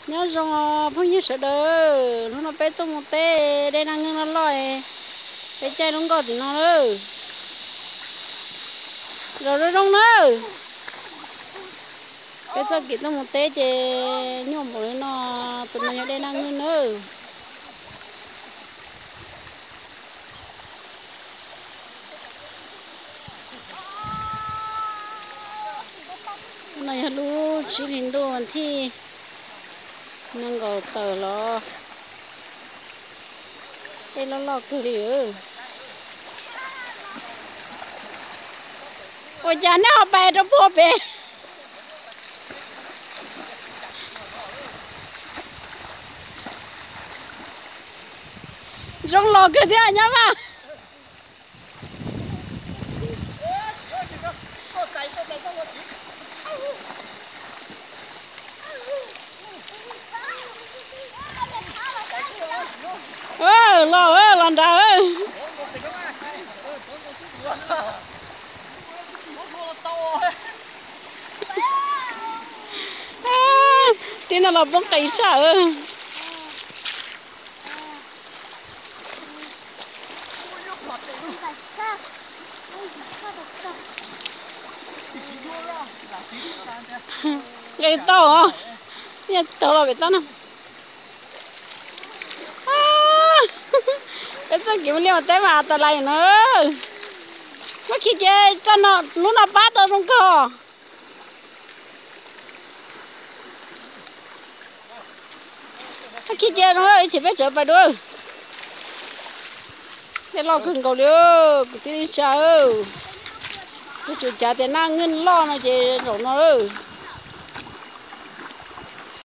Nyob zoo phooj ywg sawv daws, hnub no peb tuaj mus teb dej naj nwj loj loj, peb caij lub nkoj tim no lawm. Zaum zoo zoo nawb. Peb txoj kev tuaj mus teb ces nyuaj npaum li no, tus no yog dej naj nwj nawb. No yog lub tsib hlis ntuj thij nees nkaum tawm los, dej loj loj kawg li. Ua cas nej ho pais rau puag pem? Zoo los kawg thiab nyob mas. Los los nrad. Tib no los poob qis tshaj. Nqes tau, nyiaj tau los pem toj no. Peb txoj kev mus liaj mus teb mas tas lais na. Muab khi ces txoj no, lub no pab tau zoo kawg. Muab khi ces zoo, ib chim peb tseem pais dua. Dej loj kawg nkaus li, kwv tij neej tsa. Yuav tsum cav tias naj nwj loj no ces zaum no lawm.